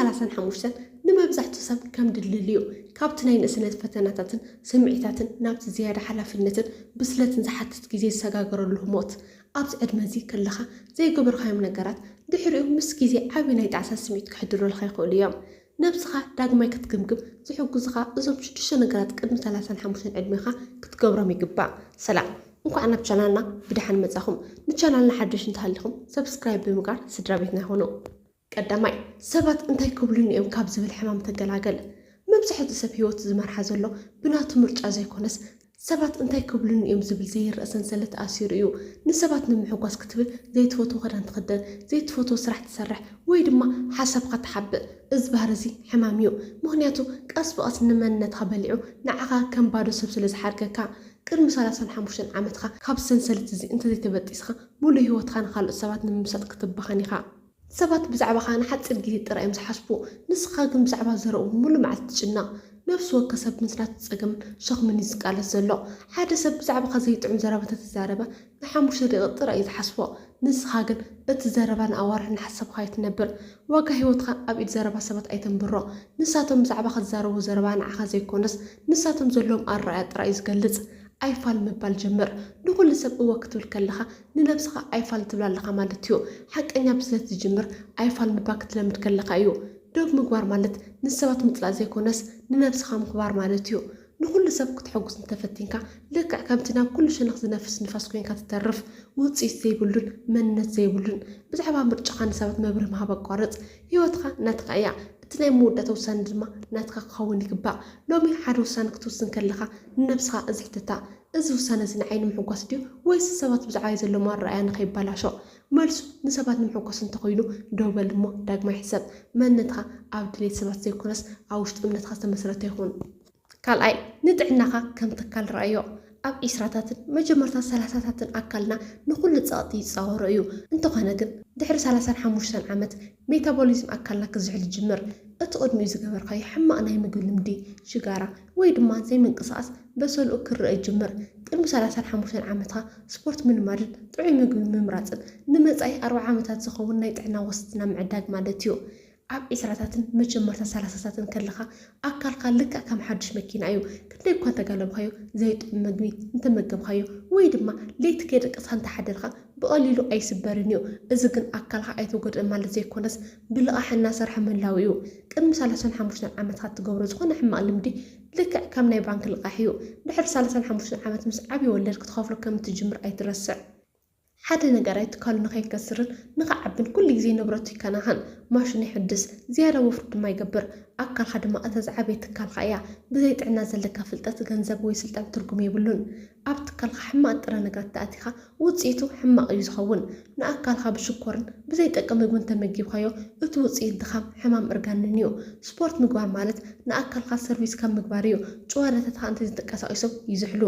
ሰላሳን ሓሙሽተን ንመብዛሕትኡ ሰብ ከም ድልድል እዩ። ካብቲ ናይ ንእስነት ፈተናታትን ስምዒታትን ናብቲ ዝያዳ ሓላፍነትን ብስለትን ዝሓትት ግዜ ዝሰጋገረሉ ህሞት። ኣብዚ ዕድመ እዚ ከለኻ ዘይገበርካዮም ነገራት ድሕሪኡ ምስ ግዜ ዓቢ ናይ ጣዕሳ ስምዒት ከሕድሩልካ ይኽእሉ እዮም። ነብስኻ ዳግማይ ክትግምግም ዝሕግዙኻ እዞም ሽዱሽተ ነገራት ቅድሚ ሰላሳን ሓሙሽተን ዕድሜኻ ክትገብሮም ይግባእ። ሰላም፣ እንኳዕ ናብ ቻናልና ብደሓን መጻኹም። ንቻናልና ሓደሽ እንተሃሊኹም ሰብስክራይብ ብምግባር ስድራ ቤትና ይኹኑ። ቀዳማይ፣ ሰባት እንታይ ክብሉኒ እዮም ካብ ዝብል ሕማም ተገላገል። መብዛሕትኡ ሰብ ህይወቱ ዝመርሓ ዘሎ ብናቱ ምርጫ ዘይኮነስ ሰባት እንታይ ክብሉኒ እዮም ዝብል ዘይረእ ሰንሰለት ኣሲሩ እዩ። ንሰባት ንምሕጓስ ክትብል ዘይትፈትዎ ክዳን ትኽደን፣ ዘይትፈትዎ ስራሕ ትሰርሕ ወይ ድማ ሓሳብካ ትሓብእ። እዚ ባህሪ እዚ ሕማም እዩ። ምኽንያቱ ቀስ ብቐስ ንመንነትካ በሊዑ ንዓኻ ከም ባዶ ሰብ ስለ ዝሓድገካ። ቅድሚ ሰላሳን ሓሙሽተን ዓመትካ ካብ ሰንሰለት እዚ እንተዘይተበጢስካ ሙሉእ ህይወትካ ንኻልኦት ሰባት ንምምሳጥ ክትባኸን ኢኻ። ሰባት ብዛዕባኻ ንሓጺር ግዜ ጥራይ እዮም ዝሓስቡ። ንስኻ ግን ብዛዕባ ዘረኡ ሙሉእ መዓልቲ ትጭነቕ። ነፍሲ ወከፍ ሰብ ምስ ናቱ ጸገምን ሸኽምን እዩ ዝቃለስ ዘሎ። ሓደ ሰብ ብዛዕባኻ ዘይጥዑም ዘረባ እንተተዛረበ ንሓሙሽተ ደቂቕ ጥራይ እዩ ዝሓስቦ። ንስኻ ግን እቲ ዘረባ ንኣዋርሕ እናሓሰብካዮ ትነብር። ዋጋ ህይወትካ ኣብ ኢድ ዘረባ ሰባት ኣይተንብሮ። ንሳቶም ብዛዕባኻ ዝዛረብዎ ዘረባ ንዓኻ ዘይኮነስ ንሳቶም ዘለዎም ኣረኣእያ ጥራይ እዩ ዝገልጽ። ኣይፋል ምባል ጀምር። ንኹሉ ሰብ እወ ክትብል ከለኻ ንነብስኻ ኣይፋል ትብል ኣለኻ ማለት እዩ። ሓቀኛ ብስለት ዝጅምር ኣይፋል ምባል ክትለምድ ከለኻ እዩ። ዶብ ምግባር ማለት ንሰባት ምጽላእ ዘይኮነስ ንነብስኻ ምኽባር ማለት እዩ። ንኹሉ ሰብ ክትሕጉስ እንተፈቲንካ ልክዕ ከምቲ ናብ ኩሉ ሸነኽ ዝነፍስ ንፋስ ኮይንካ ትተርፍ። ውጽኢት ዘይብሉን መንነት ዘይብሉን። ብዛዕባ ምርጫኻ ንሰባት መብርሂ ምሃብ ኣቋርጽ። ህይወትኻ ናትካ እያ። እቲ ናይ መወዳእታ ውሳነ ድማ ናትካ ክኸውን ይግባእ። ሎሚ ሓደ ውሳነ ክትውስን ከለኻ ንነብስኻ እዚ ሕተታ፣ እዚ ውሳነ እዚ ንዓይ ንምሕጓስ ድዩ ወይስ ሰባት ብዛዕባይ ዘለዎም ኣረኣእያ ንኸይበላሾ? መልሱ ንሰባት ንምሕጓስ እንተኾይኑ ደው በል እሞ ዳግማይ ሕሰብ። መንነትካ ኣብ ድሌት ሰባት ዘይኮነስ ኣብ ውሽጢ እምነትካ ዝተመስረተ ይኹን። ካልኣይ፣ ንጥዕናኻ ከም ትካል ረኣዮ። ኣብ ዒስራታትን መጀመርታ ሰላሳታትን ኣካልና ንኹሉ ጸቕጢ ይጻወሮ እዩ። እንተኾነ ግን ድሕሪ ሰላሳን ሓሙሽተን ዓመት ሜታቦሊዝም ኣካልና ክዝሕል ይጅምር። እቲ ቅድሚኡ ዝገበርካዮ ሕማቕ ናይ ምግቢ ልምዲ፣ ሽጋራ ወይ ድማ ዘይምንቅስቓስ በሰልኡ ክረአ ይጅምር። ቅድሚ ሰላሳን ሓሙሽተን ዓመትካ ስፖርት ምልማድን ጥዑይ ምግቢ ምምራጽን ንመጻኢ ኣርብዓ ዓመታት ዝኸውን ናይ ጥዕና ዋስትና ምዕዳግ ማለት እዩ። ኣብ ዒስራታትን መጀመርታ ሰላሳታትን ከለኻ ኣካልካ ልክዕ ከም ሓዱሽ መኪና እዩ። ክንደይ እኳ እንተጋለብካዮ ዘይጥዑም ምግቢ እንተመገብካዮ ወይ ድማ ለይቲ ከይደቀስካ እንተሓደርካ ብቐሊሉ ኣይስበርን እዩ። እዚ ግን ኣካልካ ኣይተጎድእን ማለት ዘይኮነስ ብልቓሕ እናሰርሐ ምህላው እዩ። ቅድሚ ሰላሳን ሓሙሽተን ዓመትካ እትገብሮ ዝኾነ ሕማቕ ልምዲ ልክዕ ከም ናይ ባንክ ልቓሕ እዩ። ድሕሪ ሰላሳን ሓሙሽተን ዓመት ምስ ዓብዪ ወለድ ክትኸፍሎ ከም እትጅምር ኣይትረስዕ። ሓደ ነጋዳይ ትካሉ ንኸይከስርን ንኸዓብን ኩሉ ግዜ ንብረቱ ይከናኸን፣ ማሽኑ ይሕድስ፣ ዝያዳ ወፍሪ ድማ ይገብር። ኣካልካ ድማ እታ ዝዓበየት ትካልካ እያ። ብዘይ ጥዕና ዘለካ ፍልጠት፣ ገንዘብ ወይ ስልጣን ትርጉም የብሉን። ኣብ ትካልካ ሕማቕ ጥረ ነገራት ተኣቲኻ ውጽኢቱ ሕማቕ እዩ ዝኸውን። ንኣካልካ ብሽኮርን ብዘይጠቅም ምግብን ተመጊብካዮ እቲ ውጽኢት ድኻም፣ ሕማም፣ እርጋንን እዩ። ስፖርት ምግባር ማለት ንኣካልካ ሰርቪስ ከም ምግባር እዩ። ጭዋዳታትካ እንተዘይተንቀሳቒሶም ይዝሕሉ።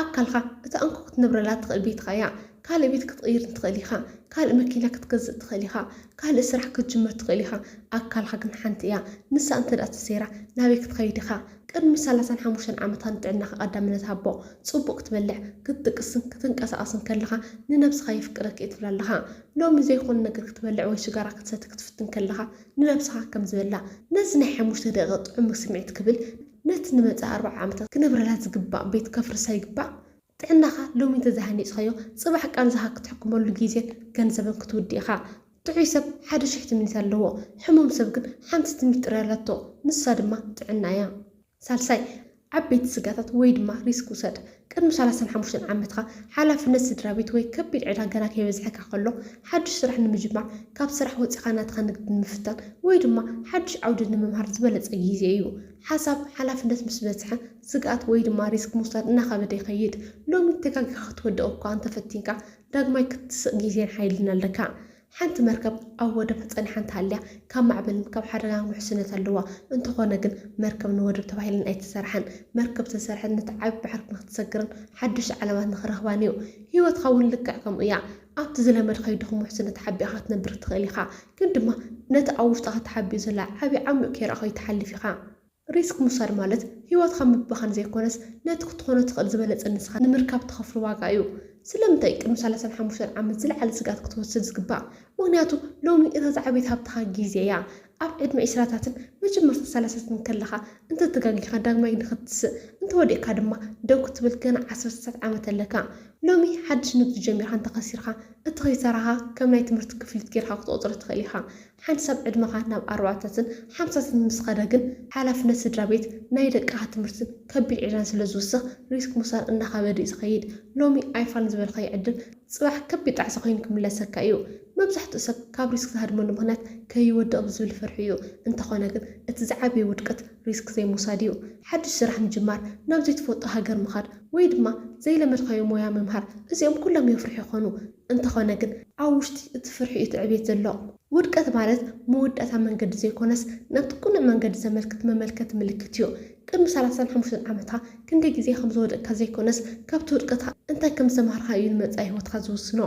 ኣካልካ እታ እንኮ ክትነብረላ ትኽእል ቤትኻ እያ። ካልእ ቤት ክትቕይር ትኽእል ኢኻ። ካልእ መኪና ክትገዝእ ትኽእል ኢኻ። ካልእ ስራሕ ክትጅምር ትኽእል ኢኻ። ኣካልካ ግን ሓንቲ እያ። ንሳ እንተ ደኣ ተሰይራ ናበይ ክትኸይድ ኢኻ? ቅድሚ ሰላሳን ሓሙሽተን ዓመትካ ንጥዕናኻ ቀዳምነት ሃቦ። ጽቡቕ ክትበልዕ፣ ክትድቅስን ክትንቀሳቐስን ከለኻ ንነብስኻ የፍቅረኪ እየ ትብል ኣለኻ። ሎሚ ዘይኮነ ነገር ክትበልዕ ወይ ሽጋራ ክትሰቲ ክትፍትን ከለኻ ንነብስኻ ከም ዝበላ ነዚ ናይ ሓሙሽተ ደቂቕ ጥዑም ስምዒት ክብል ነቲ ንመጻኢ ኣርብዓ ዓመታት ክነብረላ ዝግባእ ቤት ከፍርሳ ይግባእ። ጥዕናኻ ሎሚ እንተዘይሃኒጽካዮ፣ ጽባሕ ቃንዛኻ ክትሕክመሉ ግዜን ገንዘብን ክትውድእ ኢኻ። ጥዑይ ሰብ ሓደ ሽሕ ትምኒት ኣለዎ፣ ሕሙም ሰብ ግን ሓንቲ ትምኒት ጥራይ ኣላቶ፣ ንሳ ድማ ጥዕና እያ። ሳልሳይ፣ ዓበይቲ ስጋታት ወይ ድማ ሪስክ ውሰድ። ቅድሚ ሰላሳን ሓሙሽተን ዓመትካ ሓላፍነት ስድራ ቤት ወይ ከቢድ ዕዳ ገና ከይበዝሐካ ከሎ፣ ሓድሽ ስራሕ ንምጅማር፣ ካብ ስራሕ ወጺኻ ናትኻ ንግዲ ንምፍታን ወይ ድማ ሓድሽ ዓውዲ ንምምሃር ዝበለጸ ግዜ እዩ። ሓሳብ ሓላፍነት ምስ በዝሐ፣ ስግኣት ወይ ድማ ሪስክ ምውሳድ እናኸበደ ይኸይድ። ሎሚ ተጋጊኻ ክትወድቕ እኳ እንተፈቲንካ፣ ዳግማይ ክትስቕ ግዜን ሓይልን ኣለካ። ሓንቲ መርከብ ኣብ ወደብ ጸኒሓ እንተሃልያ፣ ካብ ማዕበልን ካብ ሓደጋን ውሕስነት ኣለዋ። እንተኾነ ግን፣ መርከብ ንወደብ ተባሂለን ኣይተሰርሓን። መርከብ ዝተሰርሐት ነቲ ዓቢ ባሕሪ ንኽትሰግርን ሓደሽቲ ዓለማት ንኽረኽባን እዩ። ህይወትካ እውን ልክዕ ከምኡ እያ። ኣብቲ ዝለመድካዮ ድኹም ውሕስነት ተሓቢእካ ክትነብር ትኽእል ኢኻ፣ ግን ድማ ነቲ ኣብ ውሽጥኻ ተሓቢኡ ዘሎ ዓቢ ዓሚቕ ከይረኣኻዮ ትሓልፍ ኢኻ። ሪስክ ምውሳድ ማለት ህይወትካ ምብኻን ዘይኮነስ፣ ነቲ ክትኾኖ ትኽእል ዝበለጸ ንስኻ ንምርካብ ትኸፍሎ ዋጋ እዩ። ስለምንታይ ቅድሚ ሰላሳን ሓሙሽተን ዓመት ዝለዓለ ስግኣት ክትወስድ ዝግባእ? ምኽንያቱ ሎሚ እታ ዝዓበየት ሃብትኻ ግዜ እያ። ኣብ ዕድመ ዕስራታትን መጀመርታ ሰላሳታትን ከለኻ እንተተጋጊኻ ዳግማይ ንኽትስእ፣ እንተወዲቕካ ድማ ደው ክትብል ገና ዓሰርተታት ዓመት ኣለካ። ሎሚ ሓድሽ ንግዲ ጀሚርካ እንተኸሲርካ፣ እቲ ኺሳራኻ ከም ናይ ትምህርቲ ክፍሊት ጌርካ ክትቖጽሮ ትኽእል ኢኻ። ሓንሳብ ዕድመኻ ናብ ኣርባዕታትን ሓምሳታትን ምስ ኸደ ግን፣ ሓላፍነት ስድራ ቤት፣ ናይ ደቅኻ ትምህርትን ከቢድ ዕዳን ስለ ዝውስኽ፣ ሪስክ ምውሳድ እናኸበደ እዩ ዝኸይድ። ሎሚ ኣይፋልን ዝበልካዮ ዕድል፣ ጽባሕ ከቢድ ጣዕሳ ኮይኑ ክምለሰካ እዩ። መብዛሕትኡ ሰብ ካብ ሪስክ ዝሃድመሉ ምኽንያት ከይወድቕ ብዝብል ፍርሒ እዩ። እንተኾነ ግን፣ እቲ ዝዓበየ ውድቀት ሪስክ ዘይምውሳድ እዩ። ሓድሽ ስራሕ ምጅማር፣ ናብ ዘይትፈልጦ ሃገር ምኻድ፣ ወይ ድማ ዘይለመድካዮ ሞያ ምምሃር፣ እዚኦም ኩሎም የፍርሑ ይኾኑ። እንተኾነ ግን፣ ኣብ ውሽጢ እቲ ፍርሒ እዩ እቲ ዕቤት ዘሎ። ውድቀት ማለት መወዳእታ መንገዲ ዘይኮነስ፣ ናብቲ ቅኑዕ መንገዲ ዘመልክት መመልከቲ ምልክት እዩ። ቅድሚ ሰላሳን ሓሙሽተን ዓመትካ ክንደይ ግዜ ከም ዝወደቅካ ዘይኮነስ፣ ካብቲ ውድቀትካ እንታይ ከም ዝተማሃርካ እዩ ንመጻኢ ህይወትካ ዝውስኖ።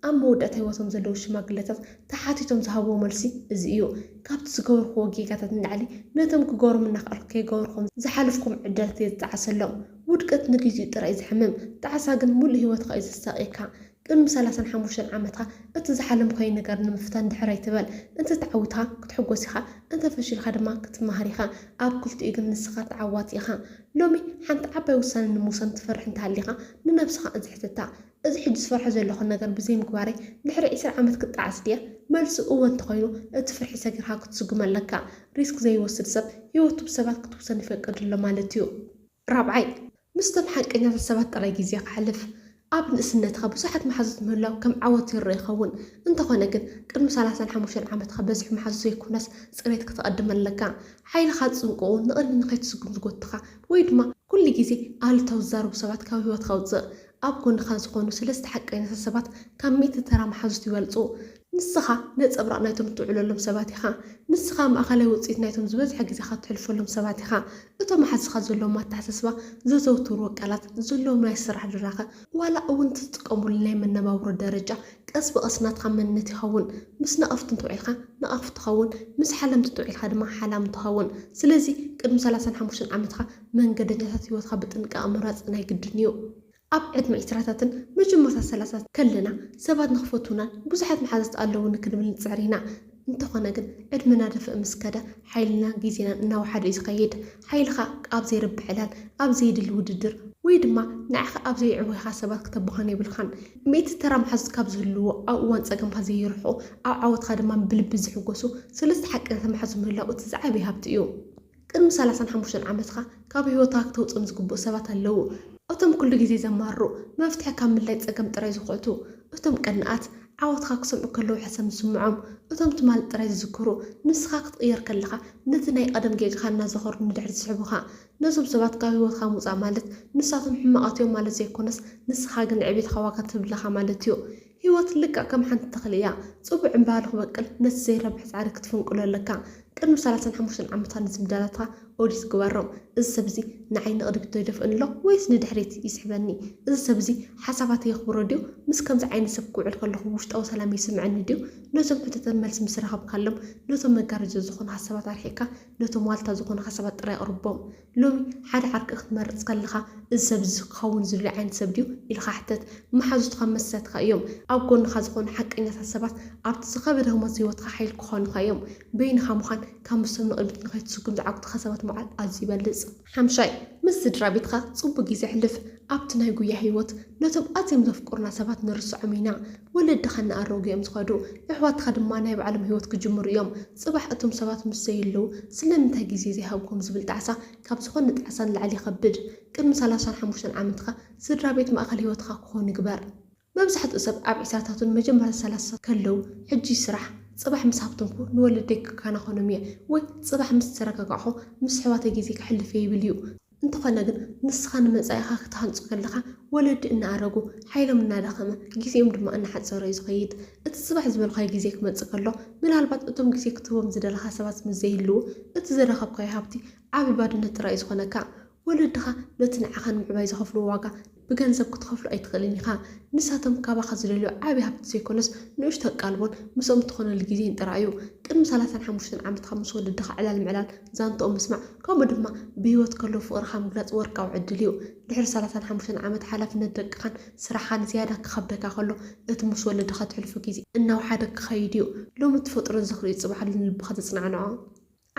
ኣብ መወዳእታ ህይወቶም ዘለዉ ሽማግለታት ተሓቲቶም ዝሃብዎ መልሲ እዚ እዩ። ካብቲ ዝገበርክዎ ጌጋታት ንላዕሊ፣ ነቶም ክገብሮም እናኸኣልኩ ከይገበርኩም ዝሓለፍኩም ዕድላት እየ ዝጠዓሰሎም። ውድቀት ንግዜኡ ጥራይ እዩ ዘሕምም፣ ጣዕሳ ግን ምሉእ ህይወትካ እዩ ዘሳቕየካ። ቅድሚ ሰላሳን ሓሙሽተን ዓመትካ እቲ ዝሓለምካዮ ነገር ንምፍታን ድሕር ኣይትበል። እንተ ተዓዊትካ ክትሕጎስ ኢኻ፣ እንተ ፈሺልካ ድማ ክትመሃር ኢኻ። ኣብ ክልቲኡ ግን ንስኻ ተዓዋቲ ኢኻ። ሎሚ ሓንቲ ዓባይ ውሳነ ንምውሳን ትፈርሕ እንተሃሊኻ፣ ንነብስኻ እዚ ሕተታ። እዚ ሕጂ ዝፈርሖ ዘለኹ ነገር ብዘይምግባረይ ድሕሪ ዕስራ ዓመት ክጠዓስ ድየ? መልሱ እወ እንተኾይኑ፣ እቲ ፍርሒ ሰጊርካ ክትስጉም ኣለካ። ሪስክ ዘይወስድ ሰብ ህይወቱ ብሰባት ክትውሰን ይፈቅድ ኣሎ ማለት እዩ። ራብዓይ፣ ምስቶም ሓቀኛታት ሰባት ጥራይ ግዜ ከሕልፍ። ኣብ ንእስነትካ ብዙሓት መሓዙት ምህላው ከም ዓወት ይረአ ይኸውን። እንተኾነ ግን፣ ቅድሚ ሰላሳን ሓሙሽተን ዓመትካ በዝሒ መሓዙት ዘይኮነስ ጽሬት ክትቐድም ኣለካ። ሓይልኻ ዝጽንቅቑ፣ ንቕድሚት ንኸይትስጉም ዝጎትኻ፣ ወይ ድማ ኩሉ ግዜ ኣሉታዊ ዝዛረቡ ሰባት ካብ ህይወትካ ውጽእ። ኣብ ጎንኻ ዝኾኑ ሰለስተ ሓቀኛታት ሰባት ካብ ሚእቲ ተራ መሓዙት ይበልጹ። ንስኻ ነጸብራቕ ናይቶም እትውዕለሎም ሰባት ኢኻ። ንስኻ ማእከላይ ውጽኢት ናይቶም ዝበዝሐ ግዜኻ እተሕልፈሎም ሰባት ኢኻ። እቶም መሓዙትካ ዘለዎም ኣተሓሳስባ፣ ዘዘውትርዎ ቃላት፣ ዘለዎም ናይ ስራሕ ድራኸ፣ ዋላ እውን እቲ ዝጥቀሙሉ ናይ መነባብሮ ደረጃ ቀስ ብቐስ ናትካ መንነት ይኸውን። ምስ ነቐፍቲ እንተውዒልካ፣ ነቓፍቲ ትኸውን፣ ምስ ሓለምቲ እንተውዒልካ ድማ ሓላሚ ትኸውን። ስለዚ ቅድሚ ሰላሳን ሓሙሽተን ዓመትካ መንገደኛታት ህይወትካ ብጥንቃቐ ምምራጽ ናይ ግድን እዩ። ኣብ ዕድመ ዕስራታትን መጀመርታ ሰላሳታት ከለና ሰባት ንኽፈትዉናን ብዙሓት መሓዙት ኣለዉኒ ክንብል ንጽዕር ኢና። እንተኾነ ግን ዕድመና ደፍእ ምስ ከደ ሓይልናን ግዜናን እናወሓደ እዩ ዝኸይድ። ሓይልኻ ኣብ ዘይረብሕ ዕላል፣ ኣብ ዘየድሊ ውድድር፣ ወይ ድማ ንዓኻ ኣብ ዘየዕወኻ ሰባት ክተባኽኖ የብልካን። ሚእቲ ተራ መሓዙት ካብ ዝህልዎ ኣብ እዋን ጸገምካ ዘይርሕቑ፣ ኣብ ዓወትካ ድማ ብልቢ ዝሕጎሱ ሰለስተ ሓቀኛታት መሓዙት ምህላው እቲ ዝዓበየ ሃብቲ እዩ። ቅድሚ ሰላሳን ሓሙሽተን ዓመትካ ካብ ህይወትካ ክተውጽኦም ዝግብኡ ሰባት ኣለዉ። እቶም ኩሉ ግዜ ዘማርሩ፣ መፍትሒ ካብ ምድላይ ጸገም ጥራይ ዝኹዕቱ፣ እቶም ቀናኣት፣ ዓወትካ ክሰምዑ ከለዉ ሕሰም ዝስምዖም፣ እቶም ትማል ጥራይ ዝዝክሩ፣ ንስኻ ክትቕየር ከለኻ ነቲ ናይ ቀደም ጌጋኻ እናዘኸሩ ንድሕሪት ዝስሕቡኻ። ነዞም ሰባት ካብ ህይወትካ ምውጻእ ማለት ንሳቶም ሕማቓት እዮም ማለት ዘይኮነስ፣ ንስኻ ግን ዕቤትካ ዋጋ ትህብ ኣለኻ ማለት እዩ። ህይወት ልክዕ ከም ሓንቲ ተኽሊ እያ። ጽቡቕ ዕምባባ ንኽበቅል ነቲ ዘይረብሕ ሳዕሪ ክትፍንቅሎ ኣለካ። ቅድሚ ሰላሳን ሓሙሽተን ዓመታት ንዝምድናታትካ ኦዲት ግበሮም። እዚ ሰብ እዚ ንዓይ ንቕድሚት ዶ ይደፍእኒ ኣሎ ወይስ ንድሕሪት ይስሕበኒ? እዚ ሰብ እዚ ሓሳባተይ የኽብሮ ድዩ? ምስ ከምዚ ዓይነት ሰብ ክውዕል ከለኹ ውሽጣዊ ሰላም ይስምዐኒ ድዩ? ነዞም ሕቶታት መልሲ ምስ ረኸብካሎም፣ ነቶም መጋረጃ ዝኾኑኻ ሰባት ኣርሒቕካ፣ ነቶም ዋልታ ዝኾኑኻ ሰባት ጥራይ ኣቕርቦም። ሎሚ ሓደ ዓርኪ ክትመርጽ ከለኻ፣ እዚ ሰብ እዚ ክኸውን ዝደልዮ ዓይነት ሰብ ድዩ ኢልካ ሕተት። መሓዙትካ መስትያትካ እዮም። ኣብ ጎንኻ ዝኾኑ ሓቀኛታት ሰባት ኣብቲ ዝኸበደ ህሞት ህይወትካ ሓይሊ ክኾኑኻ እዮም። በይንኻ ምዃን ካብ ምስቶም ንቕድሚት ንኸይትስጉም ዝዓግቱኻ ሰባት ምውዓል ኣዝዩ ይበልጽ። ሓምሻይ፣ ምስ ስድራ ቤትካ ጽቡቕ ግዜ ኣሕልፍ። ኣብቲ ናይ ጉያ ህይወት ነቶም ኣዝዮም ዘፍቅሩና ሰባት ንርስዖም ኢና። ወለድኻ እናኣረጉ እዮም ዝኸዱ። ኣሕዋትካ ድማ ናይ ባዕሎም ህይወት ክጅምሩ እዮም። ጽባሕ እቶም ሰባት ምስ ዘየለዉ ስለምንታይ ግዜ ዘይሃብኩም ዝብል ጣዕሳ ካብ ዝኾነ ጣዕሳ ንላዕሊ ይኸብድ። ቅድሚ ሰላሳን ሓሙሽተን ዓመትካ ስድራ ቤት ማእከል ህይወትካ ክኾኑ ግበር። መብዛሕትኡ ሰብ ኣብ ዕስራታቱን መጀመርታ ሰላሳ ከለዉ፣ ሕጂ ስራሕ፣ ጽባሕ ምስ ሃብተምኩ ንወለደይ ክከናኸኖም እየ ወይ ጽባሕ ምስ ተረጋጋዕኹ ምስ ኣሕዋተይ ግዜ ከሕልፍ እየ ይብል እዩ። እንተኾነ ግን ንስኻ ንመጻኢኻ ክትሃንጾ ከለኻ ወለዲ እናኣረጉ ሓይሎም እናደኸመ ግዜኦም ድማ እናሓጸረ እዩ ዝኸይድ። እቲ ጽባሕ ዝበልካዮ ግዜ ክመጽእ ከሎ ምናልባት እቶም ግዜ ክትህቦም ዝደለኻ ሰባት ምስ ዘይህልዉ እቲ ዝረኸብካዮ ሃብቲ ዓቢ ባዶነት ጥራይ እዩ ዝኾነካ። ወለድኻ ነቲ ንዓኻ ንምዕባይ ዝኸፍልዎ ዋጋ ብገንዘብ ክትኸፍሎ ኣይትኽእልን ኢኻ። ንሳቶም ካባኻ ዝደልዮ ዓብዪ ሃብቲ ዘይኮነስ ንእሽቶ ኣቃልቦን ምስኦም እትኾነሉ ግዜን ጥራይ እዩ። ቅድሚ ሰላሳን ሓሙሽተን ዓመትካ ምስ ወለድኻ ዕላል ምዕላል ዛንትኦም ምስማዕ ከምኡ ድማ ብህይወት ከለዉ ፍቕርኻ ምግላጽ ወርቃዊ ዕድል እዩ። ድሕሪ ሰላሳን ሓሙሽተን ዓመት ሓላፍነት ደቅኻን ስራሕኻን ዝያዳ ክኸብደካ ከሎ እቲ ምስ ወለድኻ ትሕልፎ ግዜ እናወሓደ ክኸይድ እዩ። ሎሚ እትፈጥሮ ዝኽሪ እዩ ጽባሕ ንልብኻ ዘጽናንዖ።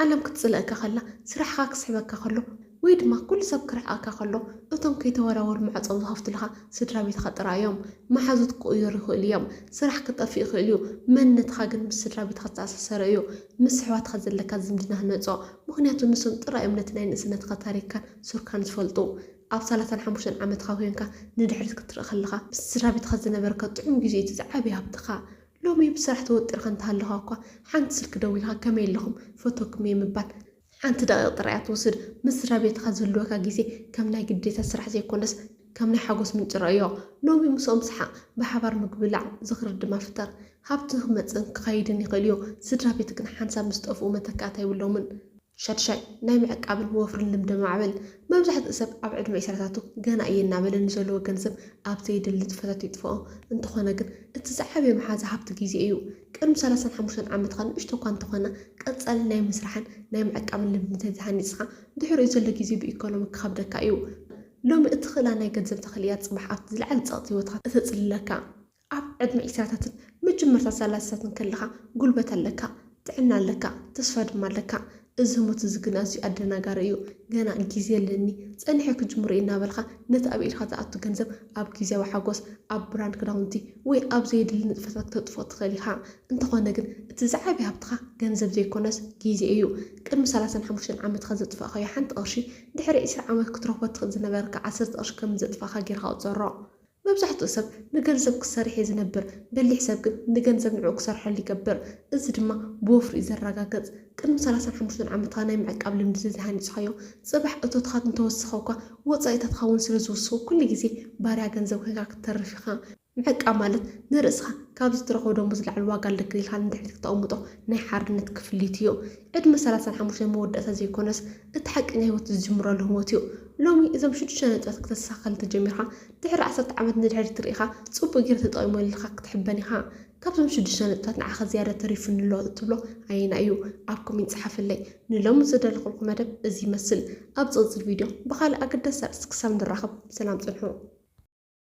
ዓለም ክትጽልእካ ከላ፣ ስራሕኻ ክስሕበካ ከሎ፣ ወይ ድማ ኩሉ ሰብ ክርሕቐካ ከሎ፣ እቶም ከይተወላወሉ ማዕጾም ዝኸፍቱልኻ ስድራ ቤትኻ ጥራይ እዮም። መሓዙት ክቕየሩ ይኽእሉ እዮም። ስራሕ ክጠፍእ ይኽእል እዩ። መንነትኻ ግን ምስ ስድራ ቤትኻ ዝተኣሳሰረ እዩ። ምስ ኣሕዋትኻ ዘለካ ዝምድና ህነጾ። ምኽንያቱ ንሶም ጥራይ እዮም ነቲ ናይ ንእስነትካ ታሪኽካን ሱርካን ዝፈልጡ። ኣብ ሰላሳን ሓሙሽተን ዓመትካ ኮይንካ ንድሕሪት ክትርኢ ከለኻ፣ ምስ ስድራ ቤትኻ ዝነበረካ ጥዑም ግዜ እዩ እቲ ዝዓበየ ሃብትኻ። ሎሚ ብስራሕ ተወጢርካ እንተሃለኻ እኳ ሓንቲ ስልኪ ደዊልካ ከመይ ኣለኹም ፈተኩም እየ ምባል ሓንቲ ደቂቕ ጥራይ እያ ትወስድ። ምስ ስድራ ቤትኻ ዝህልወካ ግዜ ከም ናይ ግዴታ ስራሕ ዘይኮነስ ከም ናይ ሓጎስ ምንጪ ረእዮ። ሎሚ ምስኦም ሰሓቕ፣ ብሓባር ምግቢ ብላዕ፣ ዝኽሪ ድማ ፍጠር። ሃብቲ ክመጽእን ክኸይድን ይኽእል እዩ፣ ስድራ ቤት ግን ሓንሳብ ምስ ጠፍኡ መተካእታ የብሎምን። ሻድሻይ፣ ናይ ምዕቃብን ወፍርን ልምዲ ማዕበል። መብዛሕትኡ ሰብ ኣብ ዕድመ ዒስራታቱ ገና እየ እናበለ ንዘለዎ ገንዘብ ኣብ ዘየድሊ ንጥፈታት ይጥፍኦ። እንተኾነ ግን እቲ ዝዓበየ መሓዛ ሃብቲ ግዜ እዩ። ቅድሚ ሰላሳን ሓሙሽተን ዓመትካ ንእሽቶ እኳ እንተኾነ ቀጻሊ ናይ ምስራሕን ናይ ምዕቃብን ልምዲ እንተዘይሃኒጽካ ድሕሪኡ ዘሎ ግዜ ብኢኮኖሚ ክኸብደካ እዩ። ሎሚ እቲ ክእላ ናይ ገንዘብ ተኽእልያ ጽባሕ ኣብቲ ዝለዓለ ጸቕጢ ህይወትካ እተጽልለካ። ኣብ ዕድመ ዒስራታትን መጀመርታ ሰላሳታትን ከለኻ ጉልበት ኣለካ፣ ጥዕና ኣለካ፣ ተስፋ ድማ ኣለካ። እዚ ህሞት እዚ ግን ኣዝዩ ኣደናጋሪ እዩ። ገና ግዜ ኣለኒ፣ ጸኒሐ ክጅምሮ እየ እናበልካ ነቲ ኣብ ኢድካ ዝኣቱ ገንዘብ ኣብ ግዜያዊ ሓጎስ፣ ኣብ ብራንድ ክዳውንቲ ወይ ኣብ ዘየድሊ ንጥፈታት ክተጥፍኦ ትኽእል ኢኻ። እንተኾነ ግን እቲ ዝዓበየ ሃብትኻ ገንዘብ ዘይኮነስ ግዜ እዩ። ቅድሚ ሰላሳን ሓሙሽተን ዓመትካ ዘጥፋእካዮ ሓንቲ ቅርሺ ድሕሪ ዒስራ ዓመት ክትረኽቦ ትኽእል ዝነበርካ ዓሰርተ ቅርሺ ከም ዘጥፋእካ ጌርካ ቁጸሮ። መብዛሕትኡ ሰብ ንገንዘብ ክሰርሕ እየ ዝነብር፣ በሊሕ ሰብ ግን ንገንዘብ ንዕኡ ክሰርሐሉ ይገብር። እዚ ድማ ብወፍሪ እዩ ዘረጋገጽ። ቅድሚ ሰላሳን ሓሙሽተን ዓመትካ ናይ ምዕቃብ ልምዲ እንተዘይሃኒጽካዮ፣ ጽባሕ እቶትካ እንተወሰኸ እኳ ወጻኢታትካ እውን ስለ ዝውስኹ ኩሉ ግዜ ባርያ ገንዘብ ኮይንካ ክትተርፍ ኢኻ። ምዕቃብ ማለት ንርእስኻ ካብዚ ትረኽቦ ደሞዝ ዝለዓለ ዋጋ ኣለክን ኢልካ ንድሕሪት ክተቕምጦ ናይ ሓርነት ክፍሊት እዩ። ዕድመ ሰላሳን ሓሙሽተን መወዳእታ ዘይኮነስ እቲ ሓቀኛ ህይወት ዝጅምረሉ ህሞት እዩ። ሎሚ እዞም ሽዱሽተ ነጥብታት ክተስተኻኽል እንተጀሚርካ ድሕሪ ዓሰርተ ዓመት ንድሕሪት ርኢኻ ጽቡቕ ጌርካ ተጠቒመሉ ኢልካ ክትሕበን ኢኻ። ካብዞም ሽዱሽተ ነጥብታት ንዓኻ ዝያዳ ተሪፉኒ ኣሎ እትብሎ ኣየናይ እዩ? ኣብ ኮሜንት ጸሓፈለይ። ንሎሚ ዘዳለኹልኩም መደብ እዚ ይመስል። ኣብ ዝቕጽል ቪድዮ ብኻልእ ኣገዳሲ ኣርእስቲ ክሳብ ንራኸብ ሰላም ጽንሑ።